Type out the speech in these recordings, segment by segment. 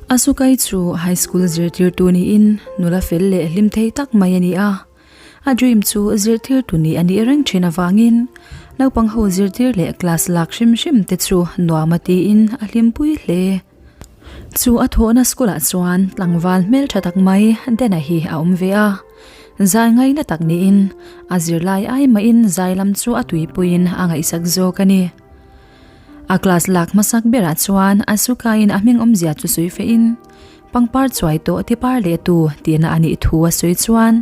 Asukai chu high school zirtirtu niin nula fel leh hlim thei tak mai a ni a. A dream chu zirtirtu nih a nih reng thin avangin naupang ho zirtir leh class lak hrim hrim te chu nuam a tiin a hlimpui hle. Chu a thawhna school ah chuan tlangval hmeltha tak mai Dena hi a awm ve a. Zai ngaina tak niin a zirlai ai mahin zai lam chu a tuipuiin a ngaihsak zawk a ni. A class lak hmasak berah chuan Asuka-in a hming awmzia chu sawi fehin pangpar chuai tawh ti par leh tu tihna a nih thu a sawi chuan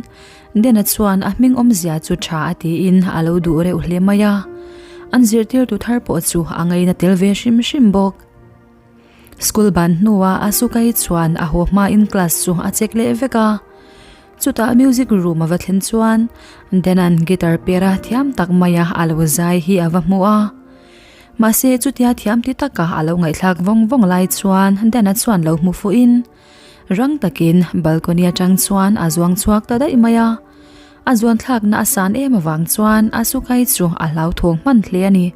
Dena chuan a hming awmzia chu tha a tiin a lo duh reuh hle mai a. An zirtirtu thar pawh chu a ngaina tel ve hrim hrim bawk. School ban hnuah Asuka-i chuan a haw hmain class chu a check leh vek a. Chutah music room a va thlen chuan Denan guitar pera thiam tak maia a lo zai hi a va hmu a. Mahse chutia thiam ti taka a lo ngaihthlak vawng vawng lai chuan Dana chuan lo hmu fuhin rang takin balcony atang chuan a zuang chhuak ta daih mai a. A zuan thlakna a san em avang chuan Asuka-i chu a hlauthawng hman hle a ni.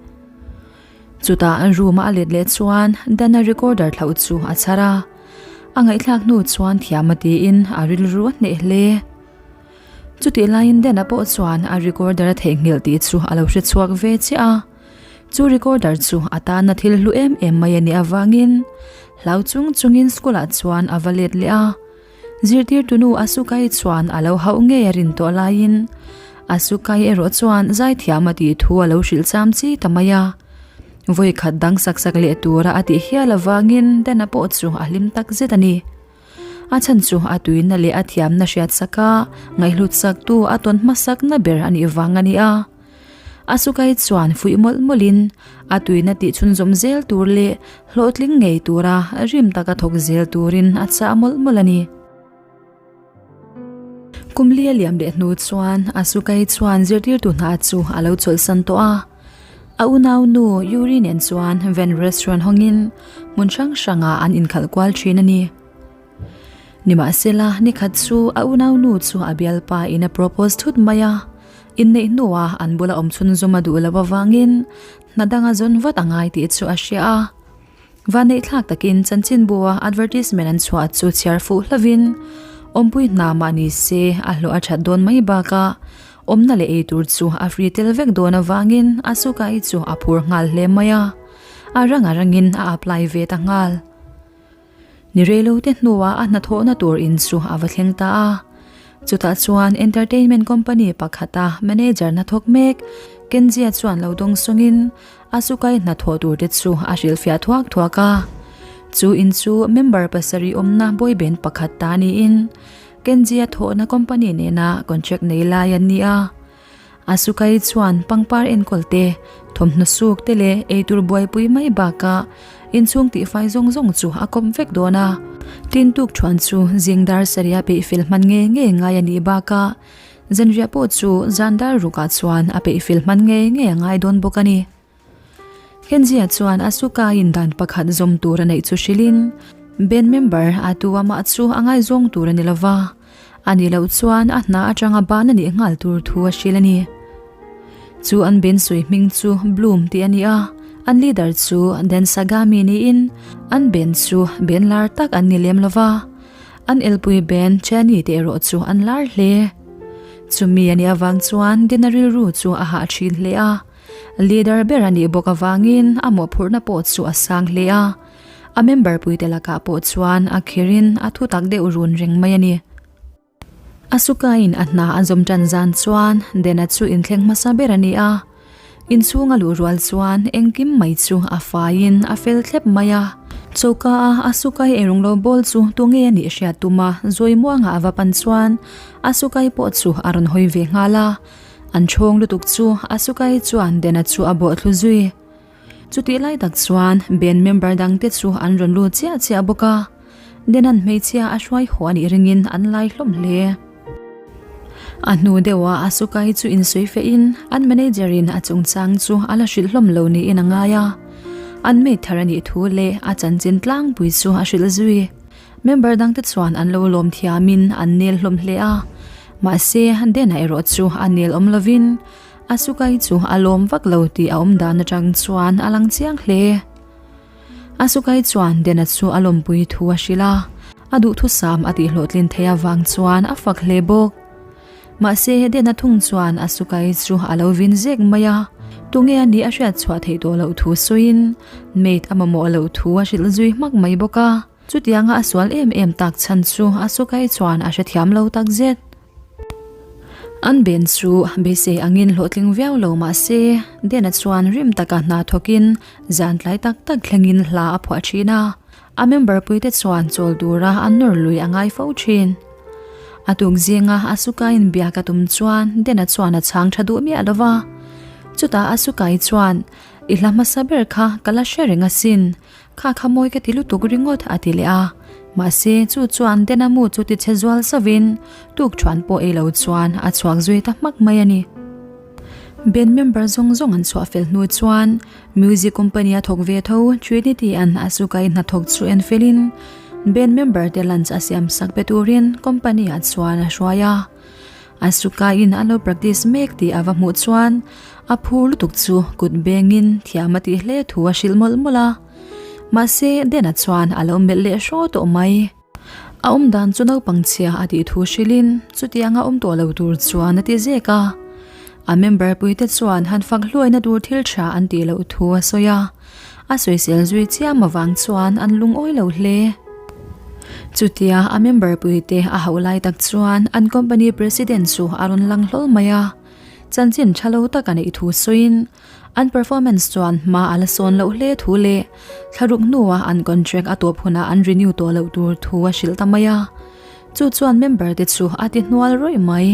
Chutah room a let leh chuan Dana recorder thlauh chu a chhar a. A ngaihthlak hnu chuan thiam a tiin a rilru a hneh hle. Chutih laiin Dana pawh chuan a recorder a theihnghilh tih chu a lo hre chhuak ve chiah a. Chu recorder chu a tana thil hlu em em mai a nih avangin hlau chung chungin school ah chuan a va let leh a. Zirtirtunu Asukai chuan a lo hauh ngei a rin tawh laiin Asukai erawh chuan zaithiam a tih thu a lo hrilh cham chi ta mai a. Vawi khat dang sak sak leh tura a tih hial avangin Dana pawh chu a hlim tak zet a ni. A chhan chu a tuina leh a thiamna hriat saka ngaihhlut saktu a tawn hmasakna ber a nih vang a ni a. Asukai chuan fuih mawlh mawlhin a tuina tih chhunzawm zel tur leh hlawhtling ngei tura rim taka thawk zel turin a chah mawlh mawlh a ni. Kum li a liam leh hnu chuan Asukai chuan zirtirtu hna chu a lo chawlhsan tawh a. A unau nu Yuri nen chuan Van Restaurant hawngin hmun hrang hrangah an inkhalh kual thin a ni. Nimahsela, nikhat chu a unau nu chu a bialpa in a propose thut mai a. Inneih hnuah an bula awm chhunzawm a duh loh avangin hna danga zawn vat a ngai tih chu a hria a. Vanneih thlak takin chanchinbua advertisement an chhuah chu chhiar fuh hlovin awmpui hna mah ni se a hlawh a that dawn mai bakah awmna leh ei tur chu a free tel vek dawn avangin Asuka-i chu a phur nghal hle mai a, a rang a rangin a apply ve ta nghal. Ni reilo te hnuah a hnathawhna tur in chu a va thleng ta a. Chutah chuan entertainment company pakhata manager hnathawk mek Kenji-a chuan lo dawng sawngin Asuka-i hnathawh tur te chu a hrilhfiah thuak thuak a. Chu in chu member pasarih awmna boy band pakhat ta niin Kenji-a thawhna company nena contract nei lai an ni a. Asuka-i chuan pangpar enkawl te, thawmhnaw suk te leh eitur buaipui mai bakah inchhung tihfai zawng zawng chu a kawp vek dawn a. Tin tuk thuan chu zing dar sarih a peih fel hman ngei ngei ngai a nih bakah zanriah pawh chu zan dar rukah chuan a peih fel hman ngei ngei a ngai dawn bawk a ni. Kenji-a chuan Asuka-in dan pakhat zawm tur a neih chu hrilhin band member a tu amah chu a ngaizawng tur a ni lo va, a nih loh chuan a hna atanga ban a nih nghal tur thu a hrilh a ni. Chu an band sawi hming chu Bloom tih a ni a, an leader chu Dan Sagami niin an band chu band lar tak an ni lem lo va, an elpui band Chani te erawh chu an lar hle. Chumi a nih avang chuan Dina rilru chu a hah thin hle a. Leader ber a nih bawk avangin a mawhphurhna pawh chu a sang hle a, a member puite lakah pawh chuan a khirin a thu tak deuh run reng mai a ni. Asuka-in a hna a zawm tan zan chuan Dena chu inthleng hmasa ber a ni a, inchhung a luh rual chuan engkim mai chu a faiin a fel thlep mai a. Choka a Asuka-i erawng lo bawl chu tunge a nih hriat tuma Zawimuanga a va pan chuan Asuka-i pawh chu a rawn hawi ve nghal a. An chhawng lutuk chu Asuka-i chuan Dena chu a bawh thlu zui. Chutih lai tak chuan band member dangte chu an rawn lut chiah chiah bawk a, Dena'n hmeichhia a hruai haw a nih ringin an lai hlawm hle. A hnu deuhah Asuka-i chu insawi fehin an manager-in a chungchang chu a la hrilh hlawm lo niin a ngai a, an maid thar a nih thu leh a chanchin tlangpui chu a hrilh zui. Member dangte chuan an lo lawm thiamin an nel hlawm hle a, mahse Dena erawh chu a nel awm lovin Asuka-i chu a lawm vak lo tih a awm dan atang chuan a lang chiang hle. Asuka-i chuan Dena chu a lawmpui thu a hrilh a, a duhthusam a tihhlawhtlin theih avang chuan a fak hle bawk. Mahse, Dena thung chuan Asuka-i chu a lo vin zek mai a, tunge a nih a hriat chhuah theih tawh loh thu sawiin maid a mamawh loh thu a hrilh zui hmak mai bawk a. Chutianga a sual em em tak chhan chu Asuka-i chuan a hrethiam lo tak zet. An ben chu beisei angin hlawhtling viau lo mah se, Dena chuan rim taka hna thawkin zan tlai tak tak thlengin hla a phuah thin a, a member puite chuan chawl tura an nawr lui a ngai fo thin. A tuk zinga Asuka-in biak a tum chuan Dena chuan a chhang tha duh miah lo va. Chutah Asuka-i chuan, I hla hmasa ber kha ka la hre reng asin, Kha kha mawi ka ti lutuk ringawt a ti leh a, mahse chu chuan Denamu chu ti chhe zual zauhin tuk thuan pawh ei lo chuan a chhuak zui ta hmak mai a ni. Band member zawng zawng an chhuah fel hnu chuan music company a thawk ve tho Trinity an Asuka-i hnathawk chu en felin band member te lunch a siam sak pe turin company ah chuan a hruai a. Asuka-in a lo practice mek tih a va hmuh chuan a phur lutuk chu kut bengin thiam a tih hle thu a hrilh mawlh mawlh a. Mahse, Dena chuan a lo melh leh hraw tawh mai. A awm dan chu naupang chhia a tih thu hrilhin chutianga awm tawh lo tur chuan a ti zek a. A member puite chuan han fak hluaina tur thil tha an tih loh thu a sawi a. A sawisel zui chiam avang chuan an lungawi lo hle. Chutia a member puite a hauh lai tak chuan an company president chu a rawn lang hlawl mai a, chanchin tha lo tak a neih thu sawiin an performance chuan hma a la sawn loh hle thu leh thlaruk hnua an contract a tawp hunah an renew tawh loh tur thu a hrilh ta mai a. Chu chuan member te chu a ti hnual rawih mai.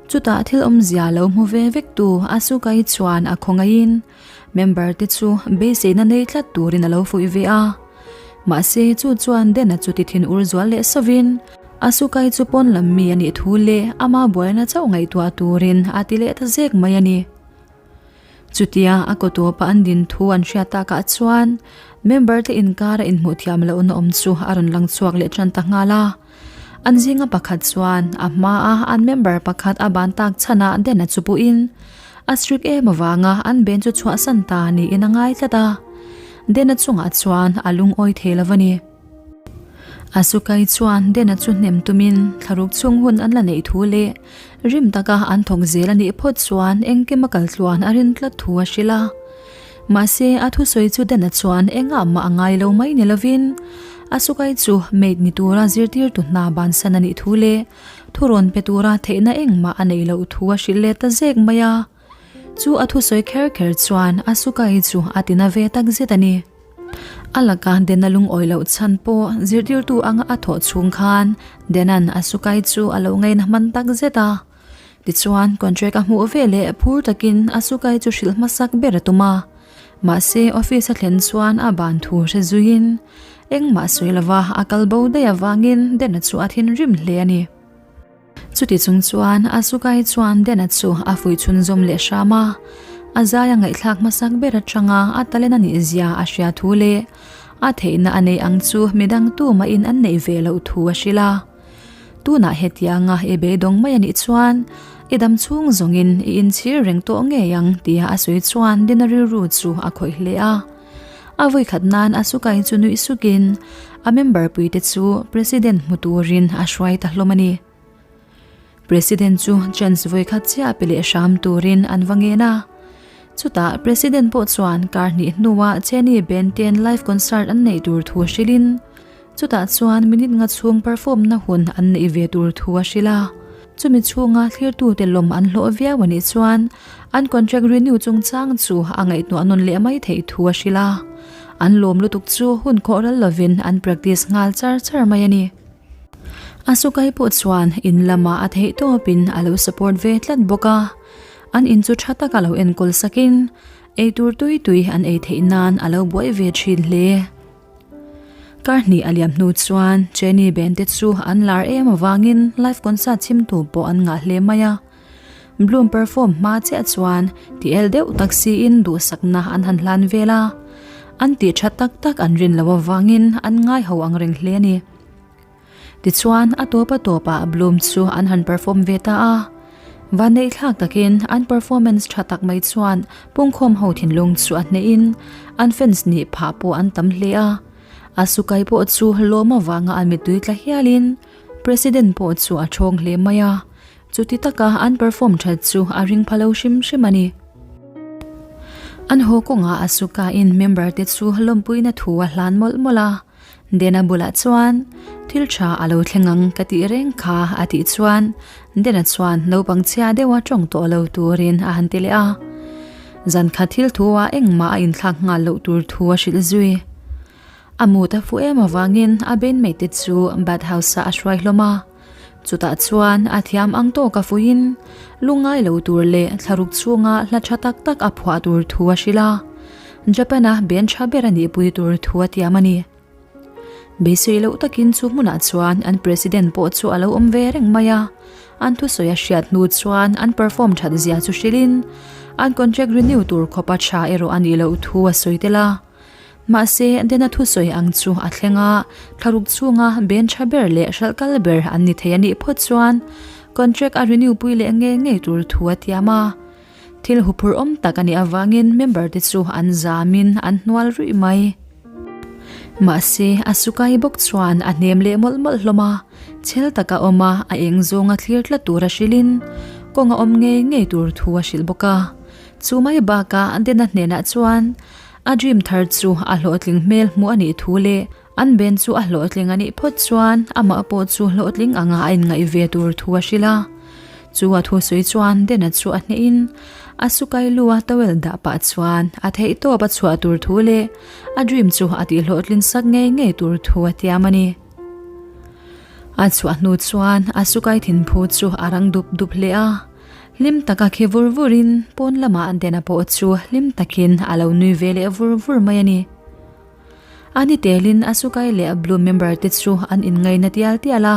Chutah thil awmzia lo hmu ve vek tu Asuka-i chuan a khawngaihin Member te chu beiseina nei tlat turin a lo fuih ve a. Mahse chu chuan Dena chu ti thin ur zual leh sovin Asuka-i chu pawn lam mi a nih thu leh ama buaina chauh ngaihtuah turin a ti leh ta zek mai a ni. Chutia a kaw tawpa an din thu an hriat takah chuan member te inkara inhmuh thiam lohna awm chu a rawn lang chhuak leh tan ta nghal a. An zinga pakhat chuan a hmaa an member pakhat a ban tak chhanah Dena chu puhin a strict em avanga an ben chu chhuahsan ta niin a ngai tlat a. Dena chungah chuan a lungawi thei lo a ni. Asuka-i chuan Dena chu hnem tumin thlaruk chhung hun an la neih thu leh rim taka an thawk zel a nih phawt chuan engkim a kal tluan a rin tlat thu a hrilh a. Mahse, a thusawi chu Dana chuan engah mah a ngai lo mai ni lovin, Asuka-i chu maid ni tura zirtirtu hna bansan a nih thu leh thurawn pe tura theihna engmah a neih loh thu a hrilh let ta zek mai a. Chu a thusawi kher kher chuan Asuka-i chu a tina ve tak zet a ni. A laka Dana lungawi loh chhan pawh zirtirtu anga a thawh chhung khan Dana'n Asuka-i chu a lo ngaina hman tak zet a. Tichuan, contract a hmuh ve leh phur takin Asuka-i chu hrilh hmasak ber a tum a. Mahse, office a thlen chuan a ban thu hre zuiin engmah sawi lova a kal bo daih avangin Dena chu a thinrim hle a ni. Chuti chung chuan Asuka-i chuan Dena chu a fuih chhunzawm leh hram a, a zai a ngaihthlak hmasak ber atanga a talent a nih zia a hria thu leh a theihna a neih ang chu midang tumahin an neih ve loh thu a hrilh a. Tunah hetianga i beidawng mai a nih chuan i dam chhung zawngin i inchhir reng tawh ngei ang tia a sawi chuan Dina rilru chu a khawih hle a. A vawikhat nan Asuka-i chu nuih sukin a member puite chu President hmu turin a hruai ta hlawm a ni. President chu chance vawikhat chiah pe leh hram turin an va ngen a. Chutah President pawh chuan kar hnih hnuah Jenny Benten live concert an neih tur thu hrilhin Chutah chuan minute nga chhung perform na hun an neih ve tur thu a hrilh a. Chumi chhunga thlirtute lawm an hlawh viau a nih chuan an contract renew chungchang chu a ngaihtuah nawn leh mai theih thu a hrilh a. An lawm lutuk chu hun khawh ral lovin an practice nghal char char mai a ni. Asuka-i pawh chuan in lamah a theih tawpin a lo support ve tlat bawk a. An in chu tha taka lo enkawl sakin eitur tui tui an ei theih nan a lo buai ve thin hle. Kar hnih a liam hnu chuan Jenny Ben te chu an lar em avangin live concert chhimtu pawh an ngah hle mai a. Bloom perform hma chiah chuan ti el deuh tak siin duhsakna an han hlan vel a. An tih tha tak tak an rin loh avangin an ngai ho ang reng hle a ni. Tichuan a tawp a tawpah Bloom chu an han perform ve ta a. Vanneihthlak takin an performance tha tak mai chuan pungkhawm ho thinlung chu a hnehin an fans nih phah pawh an tam hle a. Asuka-i pawh chu lawm avanga a mittui tla hialin President pawh chu a thawng hle mai a. Chuti taka an perform that chu a ring pha lo hrim hrim a ni. An haw kawngah Asuka-in member te chu lawmpuina thu a hlan mawlh mawlh a. Dena bulah chuan, Thil tha a lo thleng ang ka tih reng kha a tih chuan Dena chuan naupang chhia deuha tawng tawh lo turin a han ti leh a. Zan khat thil thu-ah engmah a inthlak nghal loh tur thu a hrilh zui. A mut a fuh em avangin a bandmate te chu bathhouse-ah a hruai hlawm a. Chutah chuan a thiam ang tawk a fuiin lungngai lo tur leh thlaruk chhunga hla tha tak tak a phuah tur thu a hrilh a. Japan-a band tha ber a nihpui tur thu a tiam a ni. Beisei loh takin chu hmunah chuan an president pawh chu a lo awm ve reng mai a. An thusawi a hriat hnu chuan an perform that zia chu hrilhin an contract renew tur khawpa tha erawh a nih loh thu a sawi tel a. Mahse, Dena thusawi ang chu a thleng a, thlaruk chhunga band tha ber leh hralh kal ber an ni thei a nih phawt chuan contract a renew pui leh ngei ngei tur thu a tiam a. Thil huphurh awm tak a nih avangin member te chu an zamin an hnual ruih mai. Mahse, a sukai bawk chuan a hnem leh mawlh mawlh hlawm a, chhel taka awm a, a eng zawnga thlir tlat tur a hrilhin kawng a awm ngei ngei tur thu a hrilh bawk a. Chu mai bakah Dena hnenah chuan A dream thar chu a hlawhtling hmel hmuh a nih thu leh an band chu a hlawhtling a nih phawt chuan amah pawh chu hlawhtling anga a inngaih ve tur thu a hrilh a. Chu a thusawi chuan Dena chu a hnehin a sukai lu a towel dah pah chuan a theihtawp a chhuah tur thu leh a dream chu a tihhlawhtlin sak ngei ngei tur thu a tiam a ni. A chhuah hnu chuan a sukai thinphu chu a rang dup dup hle a. Hlim taka khi vur vurin pawn lamah Dena pawh chu hlim takin a lo nui ve leh vur vur mai a ni. A ni telin Asukai leh Blue member te chu an inngaina tial tial a,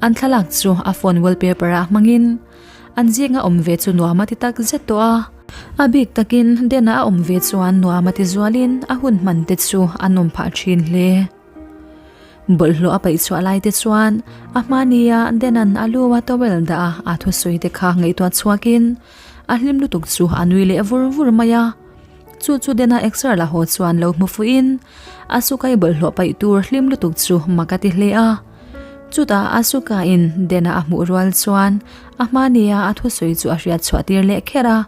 an thlalak chu a phone wallpaper ah hmangin an zinga awm ve chu nuam a ti tak zet tawh a. A bik takin Dena a awm ve chuan nuam a ti zualin a hun hman te chu a nawm phah thin hle. Bawlhhlawh a paih chhuah lai te chuan a hmania Denan a lu a towel dah a a thusawi te kha ngaihtuah chhuakin a hlim lutuk chu a nui leh vur vur mai a. Chu chu Dena exer la haw chuan lo hmu fuhin a sukai bawlhhlawh paih tur hlim lutuk chu mak a ti hle a. Chutah a sukain Dena a hmuh rual chuan a hmania a thusawi chu a hriat chhuah tir leh kher a.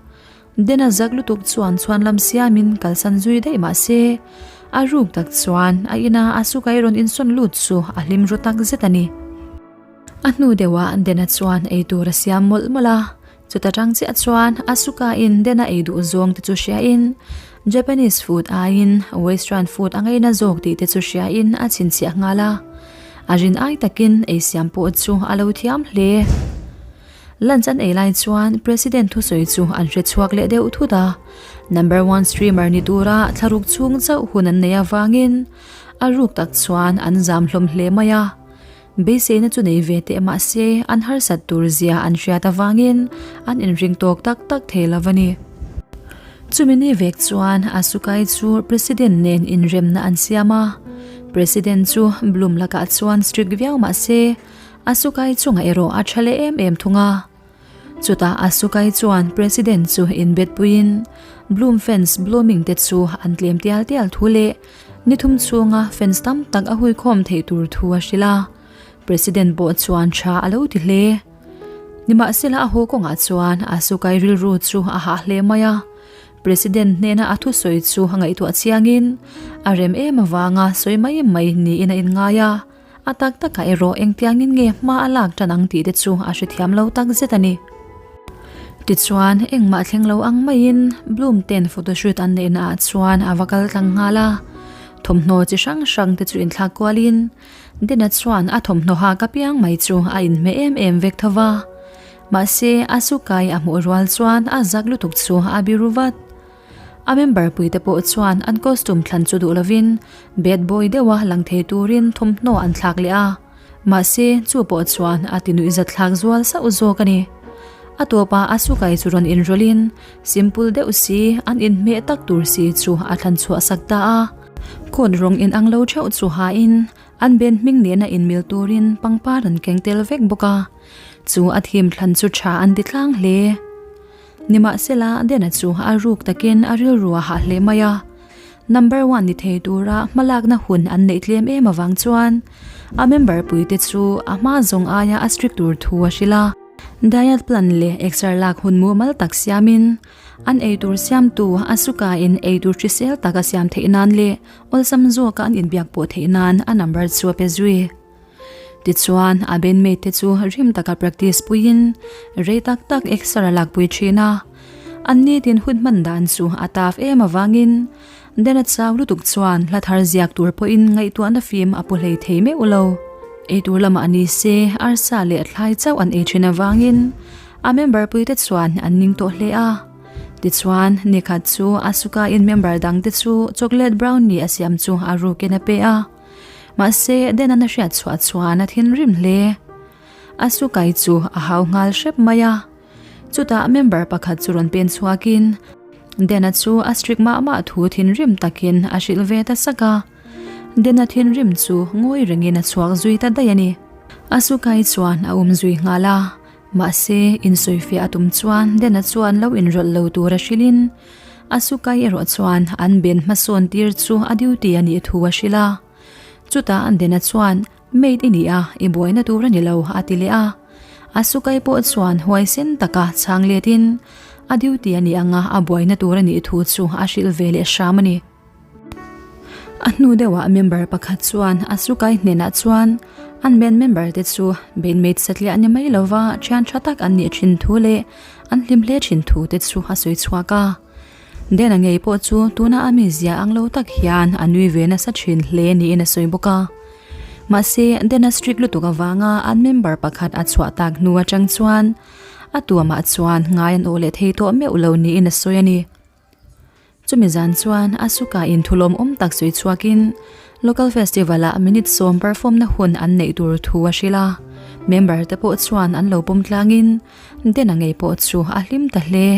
Dena zak lutuk chuan chhuanlam siamin kalsan zui daih mah se, a ruk tak chuan a ina a sukai rawn insawn lut chu a hlim ru tak zet a ni. A hnu deuhah Dena chuan ei tur a siam mawlh mawlh a, chuta tang chiah chuan a sukaiin Dena ei duh zawng te chu hriain Japanese food aiin Western food a ngaina zawk tih te chu hriain a chhinchhiah nghal a, a rin ai takin ei siam pawh chu a lo thiam hle. Lunch an ei lai chuan President thusawi chu an hre chhuak leh deuh thut a, Number one streamer ni tura thlaruk chhung chauh hun an nei avangin a ruk tak chuan an zam hlawm hle mai a. Beiseina chu nei ve teh mah se an harsat tur zia an hriat avangin an inring tawk tak tak thei lo a ni. Chumi ni vek chuan Asukai chu President nen inremna an siam a, President chu Bloom lakah chuan strict viau mah se Asukai chungah erawh a tha leh em em thung a. Chutah Asukai chuan President chu inbet puiin Bloom fans blooming te chu an tlem tial tial thu leh ni thum chhunga fans tam tak a huikhawm theih tur thu a hrilh a. President pawh chuan tha a lo ti hle. Nimahsela a haw kawngah chuan Asukai rilru chu a hah hle mai a. President hnena a thusawi chu a ngaihtuah chiangin a rem em avanga sawi mai mai niin a inngai a. A tak takah erawh engtiangin nge hma a lak tan ang tih te chu a hrethiam lo tak zet a ni. Tichuan, engmah thleng lo ang maiin Bloom ten photoshoot an neihna ah chuan a va kal tlang nghal a. Thawmhnaw chi hrang hrang te chu inthlak kualin Dena chuan a thawmhnaw hak apiang mai chu a inhmeh em em vek tho va. Mahse, a sukai a hmuh rual chuan a zak lutuk chu a biru vat. A member puite pawh chuan an costume thlan chu duh lovin bad boy deuha lang thei turin thawmhnaw an thlak leh a, mahse chu pawh chuan a ti nuihzat thlak zual sauh zawk a ni. A tawpah a sukai chu rawn inrawlhin simple deuh si an inhmeh tak tur si chu a thlan chhuah sak ta a, coat rawng inang lo theuh chu hain. An ben hming nena inmil turin pangpar an keng tel vek bawk a, chu a theme thlan chu tha an ti tlang hle. Nimahsela, Dena chu a ruk takin a rilru a hah hle mai a. Number one ni thei tura hmalakna hun an neih tlem em avang chuan a member puite chu a hma zawng aia a strict tur thu a hrilh a. Diet plan leh exer lak hun mumal tak siamin an eitur siamtu a sukain eitur hrisel tak a siam theih nan leh awlsam zawka an inbiak pawh theih nan a number chu a pe zui. Tichuan, a bandmate te chu rim taka practice puiin rei tak tak exer a lakpui thin a. An nitin hun hman dan chu a taf em avangin Dena chau lutuk chuan hla thar ziak tur pawhin ngaihtuahna fim a pu hlei thei meuh lo. Eitur lamah ni se arsa leh thlai chauh an ei thin avangin a member puite chuan an ning tawh hle a. Tichuan, nikhat chu Asuka in member dangte chu chocolate brownie a siam chu a rukin a pe a. Mahse, Denan a hriat chhuah chuan a thinrim hle. Asukai chu a hau nghal hrep mai a. Chutah member pakhat chu rawn pen chhuakin Dena chu a strict mah mah thu thinrim takin a hrilh ve ta sak a. Dena thinrim chu ngawi rengin a chhuak zui ta daih a ni. Asukai chuan a um zui nghal a, mahse insawifiah a tum chuan Dena chuan lo inrawlh lo tur a hrilhin Asukai erawh chuan an ben hmasawn tir chu a duty a nih thu a hrilh a. Chutah Dena chuan Mate i ni a, i buaina tur a ni lo, a ti leh a. Asukai pawh chuan huaisen taka chhang letin a duty a nih anga a buaina tur a nih thu chu a hrilh ve leh hram a ni. A hnu deuhah member pakhat chuan Asukai hnenah chuan an band member te chu bandmate satliah ni mai lova thian tha tak an nih thin thu leh an hlim hle thin thu te chu a sawi chhuak a. Dena ngei pawh chu tuna a mizia ang lo tak hian a nui ve nasa thin hle niin a sawi bawk a. Mahse, Dena strict lutuk avanga an member pakhat a chhuah tak hnu atang chuan a tuamah chuan ngai an awh leh thei tawh meuh lo niin a sawi a ni. Chumi zan chuan Asuka in thulawm awm tak sawi chhuakin local festival ah minute sawm perform na hun an neih tur thu a hrilh a. Member te pawh chuan an lo pawm tlangin Dena ngei pawh chu a hlim ta hle.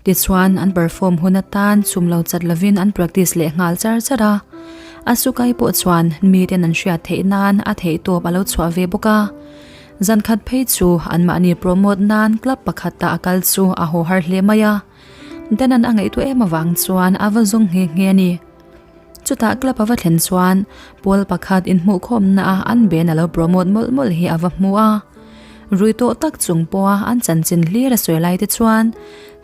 Tichuan, an perform hun atan chum lo chat lovin an practice leh nghal char char a. Asukai pawh chuan miten an hriat theih nan a theihtawp a lo chhuah ve bawk a. Zan khat phei chu anmahni promote nan club pakhata a kal chu a haw har hle mai a. Danan a ngaihtuah em avang chuan a va zawng nghe nghe a ni. Chutah club a va thlen chuan pawl pakhat inhmuhkhawmna a an ben a lo promote mawlh mawlh hi a va hmu a. Rui tawh tak chung pawha an chanchin hlir a sawi lai te chuan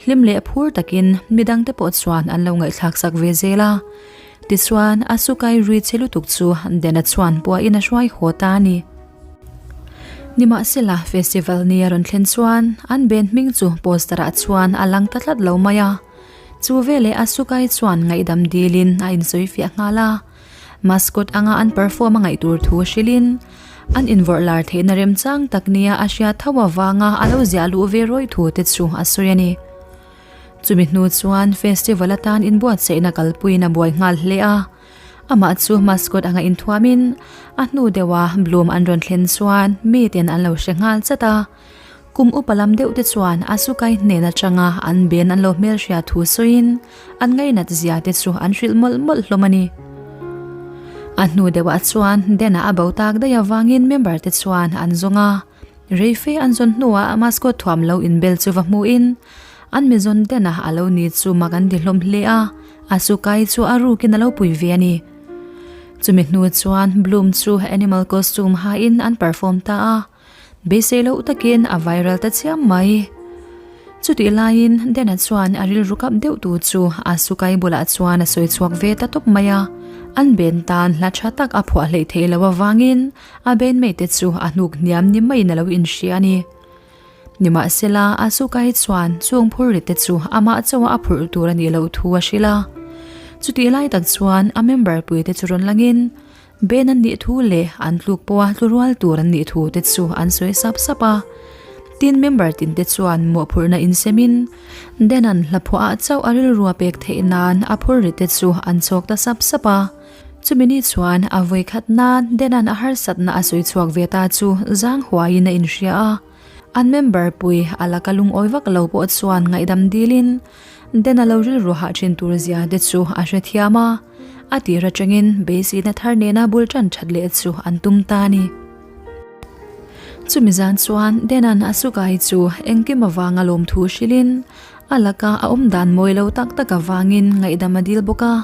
hlim leh phur takin midangte pawh chuan an lo ngaihthlak sak ve zel a. Tichuan Asukai rui che lutuk chu Dena chuan puahin a hruai haw ta a ni. Nimahsela festival ni a rawn thlen chuan an ben hming chu poster ah chuan a lang ta tlat lo mai a. Chu veleh Asukai chuan ngaihdam dilin a insawi fiah nghal a. Mascot anga an perform a ngaih tur thu hrilhin an invawrh lar theihna remchang tak nia a hriat tho avanga a lo ziah luh ve rawih thu te chu a sawi a ni. Chumi hnu chuan festival atan inbuatsaihna kalpuiin a buai nghal hle a. Amah chu mascot anga inthuamin a hnu deuha Bloom an rawn thlen chuan miten an lo hre nghal chat a. Kum upa lam deuh te chuan Asukai hnen atanga an ben an lo hmelhria thu sawiin an ngainat zia te chu an hrilh mawlh mawlh hlawm a ni. A hnu deuhah chuan Den-a a bo tak daih avangin member te chuan an zawng a, rei fe an zawn hnuah mascot thuam lo inbel chu va hmuhin an mizawn Den-a a lo ni chu mak an ti hlawm hle a, Asukai chu a rukin a lo pui ve a ni. Chumi hnu chuan Bloom chu animal costume hain an perform ta a. Beisei loh takin a viral ta chiam mai. Chutih laiin Dena chuan a rilru kap deuh tu chu a sukai bulah chuan a sawi chhuak ve ta tawp mai a. An ben tan hla tha tak a phuah hleih theih loh avangin a bandmate te chu a hnuk hniam ni maiin a lo inhria a ni. Nimahsela a sukai chuan chung phurrit te chu amah chauha a phurh tur a nih loh thu a hrilh a. Chutih lai tak chuan a member pui te chu rawn langin Ben an nih thu leh an tluk pawha tlu rual tur an nih thu te chu an sawi sap sap a. Tin member tin te chuan mawhphurhna insemin Den-a'n hlaphuah ah chauh a rilru a pek theih nan a phur ri te chu an chawk ta sap sap a. Chumi ni chuan a vawi khat nan Den-a'n a harsatna a sawi chhuak ve ta chu zang huaiin a inhria a. An member pui a laka lungawi vak lo pawh chuan ngaihdam dilin Den-a lo rilru hah thin tur zia te chu a hrethiam a. A tir atangin beiseina thar nena bul tan that leh chu an tum ta a ni. Chumi zan chuan Denan a sukai chu engkim avanga lawmthu hrilhin a laka a awm dan mawi lo tak tak avangin ngaihdam a dil bawk a.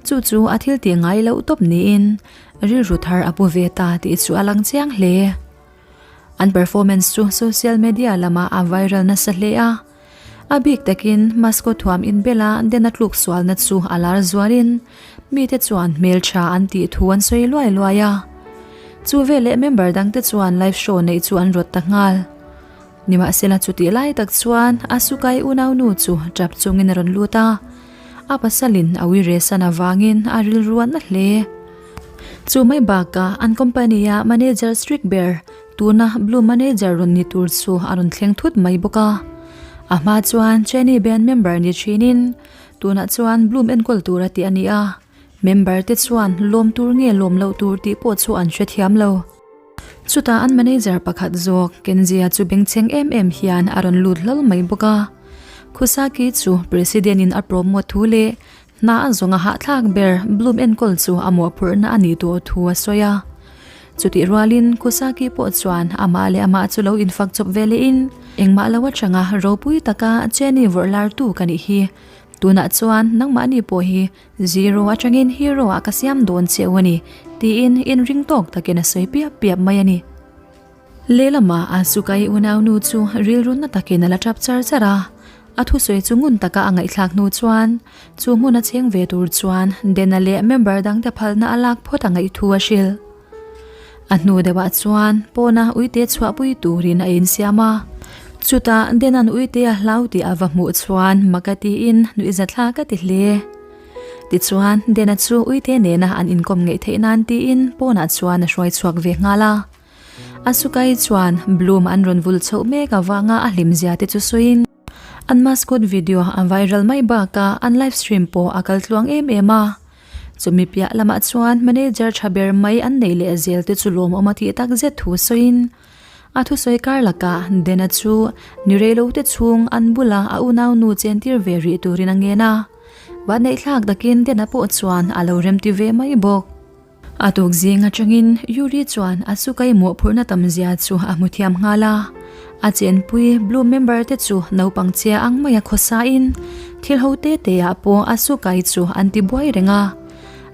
Chu chu a thil tih ngai loh tawp niin rilru thar a pu ve ta tih chu a lang chiang hle. An performance chu social media lamah a viral nasa hle a. A bik takin Moscow thuam inbela den a tluk sualna chu a lar zualin mite chuan hmeltha an tih thu an sawi luai luai a. Chu veleh member dangte chuan live show neih chu an rawt ta nghal. Nimahsela chutih lai tak chuan a sukai unaunu chu tap chungin a rawn lut a, a pasalin a uiresan avangin a rilruatna hle. Chu mai bakah an company-a manager strict ber Tuna Blue Manager rawn ni tur chu a rawn thleng thut mai bawk a. A hma chuan Cheney Band member ni thinin tunah chuan Bloom enkawl tur a tih a ni a. Member te chuan lawm tur nge lawm loh tur tih pawh chu an hrethiam lo. Chutah an manager pakhat zawk Kenji-a chu bengchheng em em hian a rawn lut hlal mai bawk a. Khusaki chu President in a promote thu leh Hna a zawnga hahthlak ber Bloom enkawl chu a mawhphurhna a nih tawh thu a sawi a. Chutih rualin Kusaki pawh chuan amah leh amah chu lo infak chawp ve lehin, Engmah lo atanga ropui taka Jenny vawrh lartu ka nih hi. Tunah chuan nangmahni pawh hi zero atangin hero ah ka siam dawn che u a ni, tiin inring tawk takin a sawi piap piap mai a ni. Lehlamah Asuka-i unaunu chu rilru na takin a la tap char char a, a thusawi chu ngun taka a ngaihthlak hnu chuan chu hmun a cheng ve tur chuan Dena leh member dangte phalna a lak phawt a ngaih thu a hrilh. A hnu deuhah chuan pawna uite chhuahpui turin a insiam a, chutah Dena'n uite a hlau tih a va hmuh chuan mak a tiin nuihzathlak a ti hle. Tichuan Dena chu uite nena an inkawm ngeih theih nan tiin pawnah chuan a hruai chhuak ve nghal a. Asuka-i chuan Bloom an rawn vul chhoh mek avanga a hlimzia te chu sawiin, an mascot video a viral mai bakah an live stream pawh a kal tluang em em a. Chumi piah lamah chuan manager tha ber mai an neih leh zel te chu lawmawm a tih tak zet thu sawiin, a thusawi kar lakah Dena chu ni reilo te chhung an bula a unaunu chentir ve rih turin a ngen a. Vanneihthlak takin Dena pawh chuan a lo remti ve mai bawk. A tuk zing atangin Yuri chuan a sukai mawhphurhna tam zia chu a hmu thiam nghal a. A chenpui Blue member te chu naupang chhia ang maia khawsain thil ho te te ah pawh a sukai chu an ti buai reng a.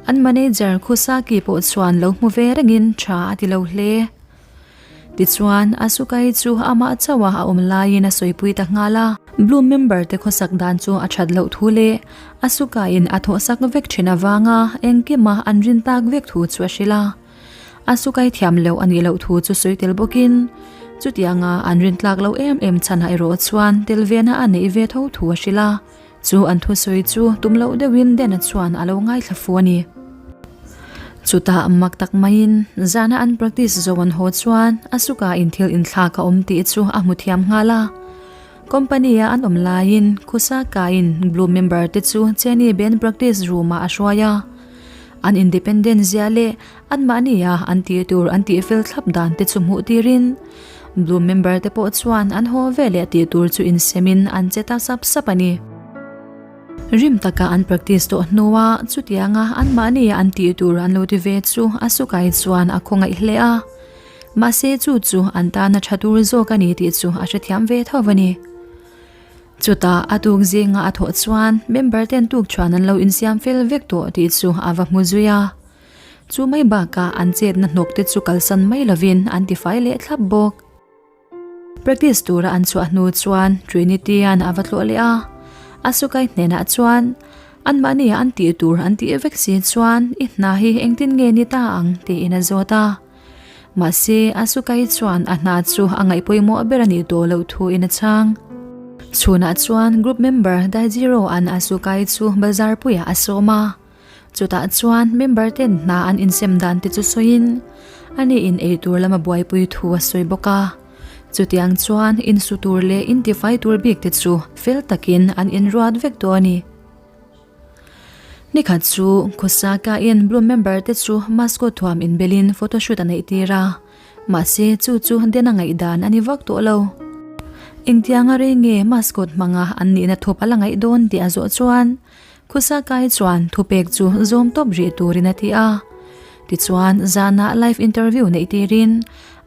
An manager Khusaki pawh chuan lo hmu ve rengin tha a ti lo hle. Tichuan, Asuka-i chu amah chauha a awm laiin a sawipui ta nghal a. Blue member te khawsak dan chu a that loh thu leh Asuka-in a thawhsak vek thin avanga engkima an rin tak vek thu chu a hrilh a. Asuka-i thiam loh a nih loh thu chu sawi tel bawkin, chutianga an rin tlak loh em em chhanah erawh chuan tel vena a neih ve tho thu a hrilh a. Chu an thusawi chu tum loh deuhin Dena chuan a lo ngaithla fu a ni. Chutah mak tak maiin zana an practice zo an haw chuan a suka in thil inthlak a awm tih chu a hmu thiam nghal a. Company-a an awm laiin Khusaka-in Blue member te chu Jenny band practice room-ah a hruai a. An independent zia leh anmahnia an tih tur an tihfel thlap dan te chu hmuh tirin Blue member te pawh chuan an haw ve leh tih tur chu insemin an che ta sap sap a ni. Rim taka an practice tawh hnua chutianga anmahni an tih tur an lo ti ve chu a sukai chuan a khawngaih hle a. Mahse chu chu an tana tha tur zawk a ni tih chu a hrethiam ve tho a ni. Chutah a tuk zinga a thawh chuan member ten tuk chuan an lo insiam fel vek tawh tih chu a va hmu zui a. Chu mai bakah an chetna hnawk te chu kalsan mai lovin an tifai leh thlap bawk. Practice tura an chhuah hnu chuan Trinity-a'n a va tlawh leh a, Asuka-i hnenah chuan, Anmahni an tih tur an tih vek si chuan i hna hi engtin nge ni ta ang? tiin a zawt a. Mahse, Asuka-i chuan a hna chu a ngaih pawimawh ber a nih tawh loh thuin a chhang. Chhunah chuan group member Daijiro-a'n Asuka-i chu bazar puiah a sawm a. Chutah chuan member ten hna an insem dan te chu sawiin ani in ei tur lama buaipui thu a sawi bawk a. Chutiang chuan insu tur leh intifai tur bik te chu fel takin an inruat vek tawh a ni. Nikhat chu Khawsaka in Blue member te chu mascot thuam inbelin photoshoot a neih tir a. Mahse chu chu den a ngaihdan a ni vak tawh lo. Engtianga rei nge mascot hmanga an nihna thawp a la ngaih dawn tih a zawh chuan. Khusakai chuan thupek chu zawm tawp rih turin a ti a. Tichuan, zanah live interview neih tirin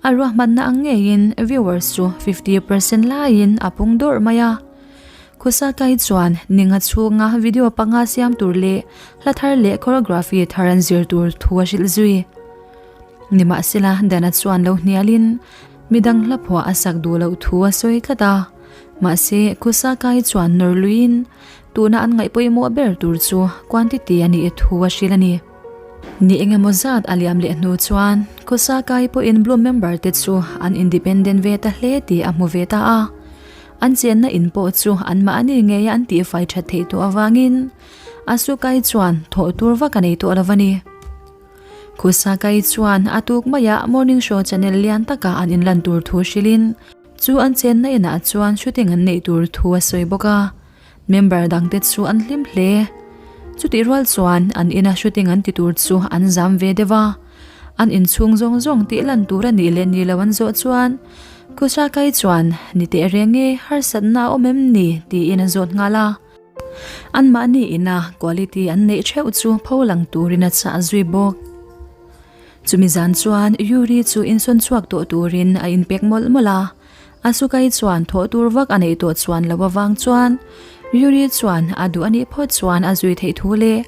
a ruahmanna ang ngeiin viewers chu 50% laiin a pung dawrh mai a. Khusakai chuan ninga chhunga video panga siam tur leh hla thar leh choreography thar an zir tur thu a hrilh zui. Nimahsela, Dana chuan lo hnialin midang hla phuah a sak duh loh thu a sawi tlat a. Mahse, Khusakai chuan nawr luiin tuna an ngaih pawimawh ber tur chu quantity a nih thu a hrilh a ni. Ni engemaw zat a liam leh hnu chuan Khusakai pawhin Bloom member te chu an independent ve ta hle tih a hmu ve ta a. An chenna in pawh chu anmahni ngeia an tihfai that theih tawh avangin Asukai chuan thawh tur vak a nei tawh lo a ni. Khusakai chuan a tuk maiah morning show channel lian taka an inlan tur thu hrilhin chu an chenna inah chuan shooting an neih tur thu a sawi bawk a. Member dangte chu an hlim hle. Chutih rual chuan an ina shooting an ti tur chu an zam ve deuh a. An inchhung zawng zawng tih lan tur a nih leh ni lo an zawh chuan Khusakai chuan ni teh reng e, harsatna a awm em ni? tiin a zawt nghal a. Anmahni ina quality an neih theuh chu pho lang turin a chah zui bawk. Chumi zan chuan Yuri chu insawn chhuak tawh turin a inpek mawlh mawlh a. Asukai chuan thawh tur vak a neih tawh chuan lo avang chuan Yuri chuan a duh a nih phawt chuan a zui theih thu leh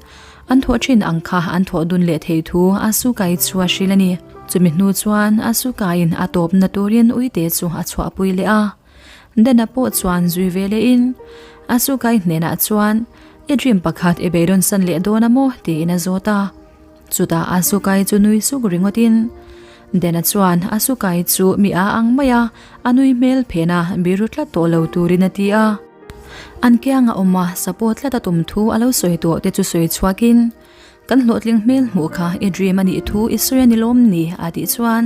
an thawh thin ang kha an thawh dun leh theih thu Asukai chu a hrilh a ni. Chumi hnu chuan Asukaiin a tawpna turin uite chu a chhuahpui leh a. Dana pawh chuan zui ve lehin Asukai hnenah chuan I dream pakhat i beidawn san leh dawn a maw? tiin a zawt a. Chutah Asukai chu nui suk ringawtin Dana chuan Asukai chu mi a ang mai a, a nui hmel phen a, biru tlat tawh lo turin a ti a. An kianga awm a, support tlat a tum thu a lo sawi tawh te chu sawi chhuakin Kan hlawhtling hmel hmuh kha i dream a nih thu i sawi a ni lawm ni? a tih chuan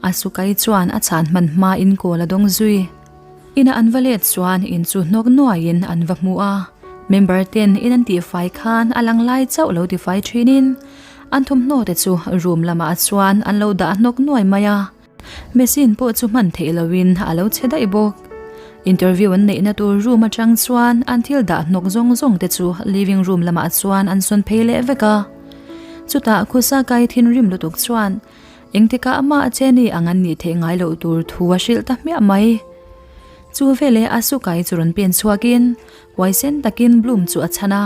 Asukai chuan a chhan hman hmain kawl a dawng zui. Ina an va let chuan in chu hnawk nuaiin an va hmu a, member ten in an tihfai khan a lang lai chauh lo tifai thinin an thawmhnaw te chu room lamah chuan an lo dah hnawk nuai mai a. Machine pawh chu hman theih loin a lo che daih bawk. Interview an neihna tur room atang chuan an thil dah hnawk zawng zawng te chu living room lamah chuan an sawn phei leh vek a. Chutah Khusakai thinrim lutuk chuan engtikah mah Jenny ang an nih theih ngai loh tur thu a hrilh ta hmiah mai. Chu veleh Asukai chu rawn pen chhuakin huaisen takin Bloom chu a chhan a.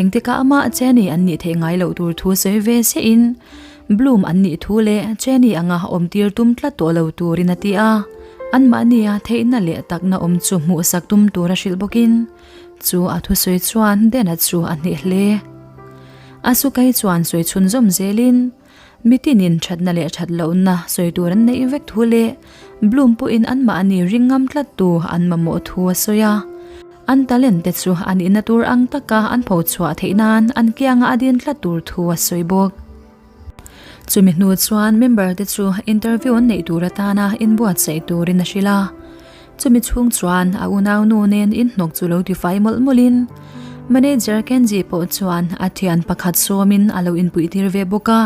Engtikah mah Jenny an nih theih ngai loh tur thu sawi ve chiahin Bloom an nih thu leh Jenny anga awm tir tum tlat tawh lo turin a ti a. Anmahnia theihna leh takna awm chu hmuhsak tum tur a hrilh bawkin chu a thusawi chuan Dena chu a hneh hle. Asukai chuan sawi chhunzawm zelin Mitinin thatna leh that lohna sawi tur an neih vek thu leh Bloom pawhin anmahni ring ngam tlattu an mamawh thu a sawi a. An talent te chu a nihna tur ang taka an pho chhuah theih nan an kianga a din tlat tur thu a sawi bawk. Chumi hnu chuan member te chu interview an neih tur atana inbuatsaih turin a hrilh a. Chumi chhung chuan a unaunu nen inhnawk chu lo tifai mawlh mawlhin Manager Kenji pawh chuan a thian pakhat sawmin a lo inpuihtir ve bawk a.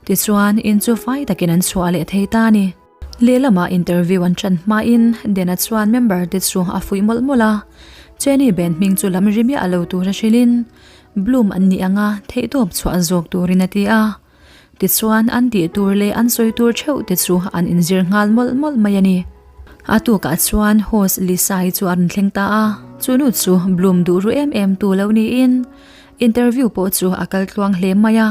Tichuan in chu fai takin an chhuah leh thei ta a ni. Lehlamah interview an ṭan hmain Dena chuan member te chu a fuih mawlh mawlh a. Jenny Ben hming chu lam ri miah lo tura hrilhin Bloom an nih anga theihtawp chhuah zawk turin a ti a. Tichuan an tih tur leh an sawi tur theuh te chu an inzir nghal mawlh mawlh mai a ni. A tukah chuan host Lisa-i chu a rawn thleng ta a, chu nu chu Bloom duh ru em em tu lo niin interview pawh chu a kal tluang hle mai a.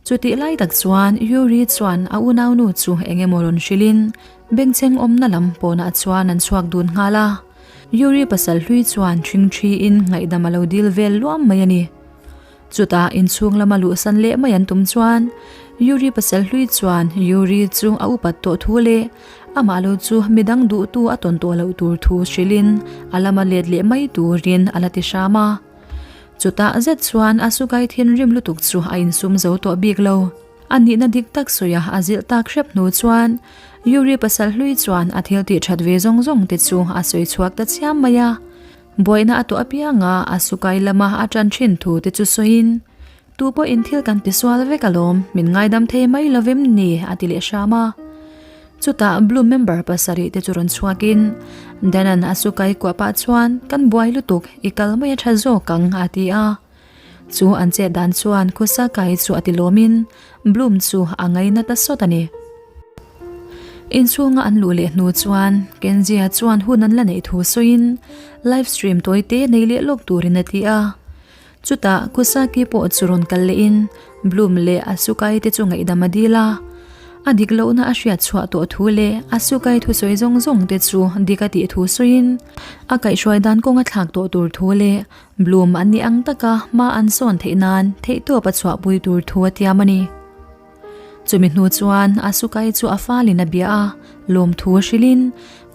Chutih lai tak chuan Yuri chuan a unaunu chu eng emaw rawn hrilhin bengchheng awmna lam pawnah chuan an chhuak dun nghal a. Yuri pasal hlui chuan ṭhingṭhiin ngaihdam a lo dil vel luam mai a ni. Chutah inchhung lama luhsan leh mai an tum chuan Yuri pasal hlui chuan Yuri chu a upat tawh thu leh amah lo chu midang duhtu a tawn tawh loh tur thu hrilhin a lama let leh mai turin a la ti hram a. Chutah zet chuan a sukai thinrim lutuk chu a insum zo tawh bik lo. A nihna dik tak sawi a a zilh tak hrep hnu chuan Yuri pasal hlui chuan a thil tih that ve zawng zawng te chu a sawi chhuak ta chiam mai a. Buaina a tuah apianga a sukai lama a tan thin thu te chu sawiin, Tu pawhin thil kan ti sual vek alawm, min ngaidam thei mai lovem ni? a ti leh hram a. Chutah Blue member pasarih te chu rawn chhuakin, Danan a sukai kuah pah chuan, Kan buai lutuk, i kal mai a tha zawk ang, a ti a. Chu an chet dan chuan Kusaka-i chu a ti lawmin Bloom chu a ngaina ta sawt a ni. Inchhunga an luh leh hnu chuan Kenji-a chuan hun an la neih thu sawiin live stream tawi te nei leh lawk turin a ti a. Chutah Kusaki pawh chu rawn kal lehin Bloom leh Asuka-i te chu ngaihdam a dil a. A dik lohna a hriat chhuah tawh thu leh Asuka-i thusawi zawng zawng te chu dik a tih thu sawiin a kaihhruai dan kawng a thlak tawh tur thu leh Bloom an nih ang taka hma an sawn theih nan theihtawp a chhuahpui tur thu a tiam a ni. Chumi hnu chuan Asuka-i chu a falin a bia a, lawmthu a hrilhin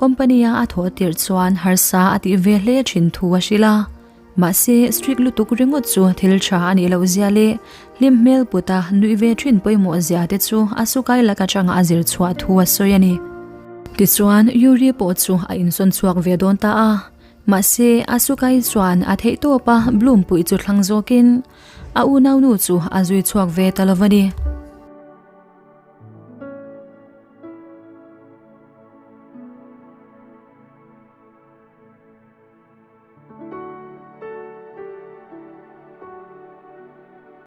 company-a a thawh tirh chuan harsa a tih ve hle thin thu a hrilh a. Mahse, strict lutuk ringawt chu thil tha a nih loh zia leh hlim hmel puta nuih ve thin pawimawh zia te chu Asuka-i lak atanga a zir chhuah thu a sawi a ni. Tichuan, Yuri pawh chu a insawn chhuak ve dawn ta a. Mahse, Asuka-i chuan a theihtawpa Bloom puih chu thlang zawkin a unaunu chu a zui chhuak ve ta lo a ni.